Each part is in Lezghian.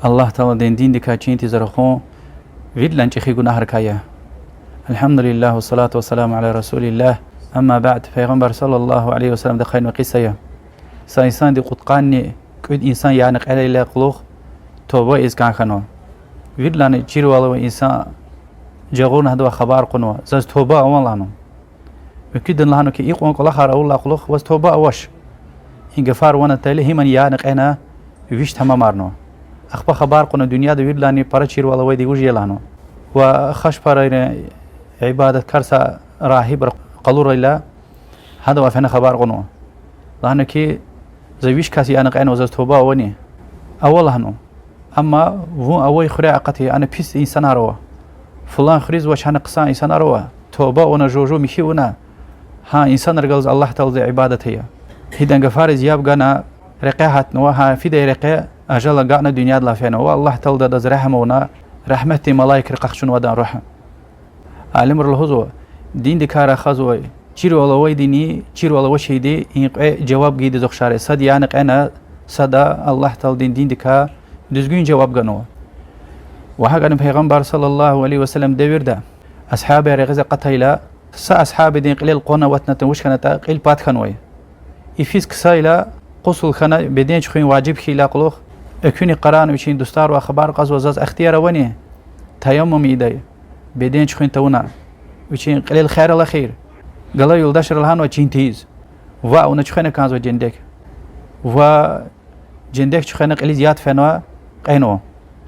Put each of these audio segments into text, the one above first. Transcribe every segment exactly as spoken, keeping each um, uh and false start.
Аллагь Тааладин диндикай чин тийиз рахун виридалай чӀехи гунагьрикай я. الحمد لله والصلاة والسلام على رسول الله. أما بعد, Пайгъамбар صلى الله عليه وسلمди ахъайна кьиса я. Са инсанди кьудкъанни кӀуьд инсан яна кьелайла кьулухъ, туба ийиз кӀан хьанва. Виридалай чирвал авай инсан жагъурна гьадавай хабар кьунва: заз туба авани лагьана. Муькуьда лагьана хьи, икьван кӀвалахар авурла кьулухъ ваз туба авач. И гафар ван атайла, гьимни яна кьена, виш тамамарнава. Ахпа хабар кьуна дуьньяда виридалай пара чирвал авайди вуж я лагьана. Ва хашпарайрин ибадаткар са рагьибра къалурайла, гьадавай фена хабар кьунва. Лагьана хьи, за виш кас яна кьенва, заз туба авани? Ава лагьана. Амма вун авай хуьряй акъатайла, ана пис инсанар ава. Фулан хуьруьз вач, гьана хъсан инсанар ава. Туба авуна, жув-жув михьи авуна, гьа инсанрихъ галаз Аллагь Тааладиз ибадат ая. Гьадан гафариз яб гана, рекье гьатнава, гьа фидай рекье ажал агакьна дуьньядилай фена. Ва Аллагь Таалади адаз регьим авуна, рагьметдин малаикри къахчунва адан руьгь. Алимри лугьузва, диндикай рахазвай чирвал авайдини чирвал авачирди и кьве жаваб гайидаз ухшар я: сад яна кьена, сада Аллагь Тааладин диндикай дуьзгуьн жаваб ганва. Ва гьакӀни Пайгъамбар صلى الله عليه وسلم девирда асгьабияр ягъиз акъатайла, са асгьабидин кьилел къван аватнатӀа, вуч хьанатӀа, кьил пад хьанвай. Йифиз ксайла, гъусул хьана, беден чуьхуьн важиб хьайила кьулухъ, экуьнихъ къарагъна вичин дустарвай хабар кьазва: заз ихтияр авани таяммум ийидай, беден чуьхуьн тавуна, вичин кьилел хер ала эхир? Галай юлдашри лагьанва чин тийиз. Ваъ, вуна чуьхвена кӀанзава жендек. Ва жендек чуьхвена, кьилиз яд фенва, кьенва,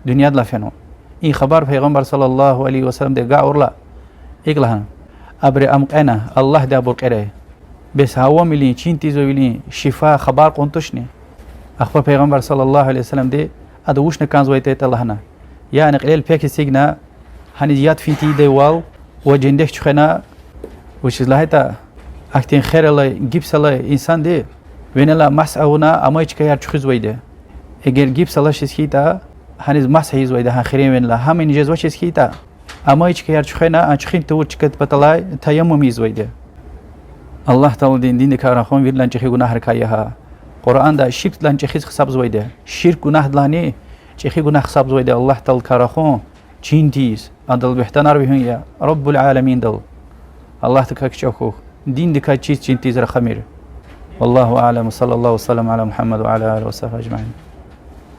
дуьньядилай фенва. И хабар Пайгъамбар صلى الله عليه وسلمди агакьайла, икӀ лагьана: абуру ам кьена, Аллагьди абур кьерай. Бес гьа авамвилин, чин тийизвайвилин шифа хабар кьун тушни? Ахпа Пайгъамбар صلى الله عليه وسلمди ада вучна кӀанзавайтӀа лагьана: яни кьилел пек эцигна, гьаниз яд фин тийидайвал, ва жендек чуьхвена, вучиз лагьайтӀа ахьтин хер алай, гипс алай инсанди винелай масгь авуна, а майчкаяр чуьхуьзвайди. Эгер гипс алачиз хьайитӀа, гьаниз масгь ийизвайди гьа хирен винелай, гьамни жезвачиз хьайитӀа, а майчкаяр чуьхвена, а чуьхуьн тавур чкадин паталай таяммум ийизвайди. Аллагь Тааладин диндикай рахун виридалай чӀехи гунагьрикай я гьа. Къуръанда ширкдилай чӀехиз гьисабзавайди. Ширк гунагьдилайни чӀехи гунагь гьисабзавайди Аллагь Тааладикай рахун, чин тийиз, адал буьгьтанар вегьин я, رب العالمينдал. Аллагьдикай кичӀе хьухь, диндикай чиз чин тийиз рахамир. والله أعلم، وصلى الله وسلم على محمد وعلى آله وصحبه أجمعين.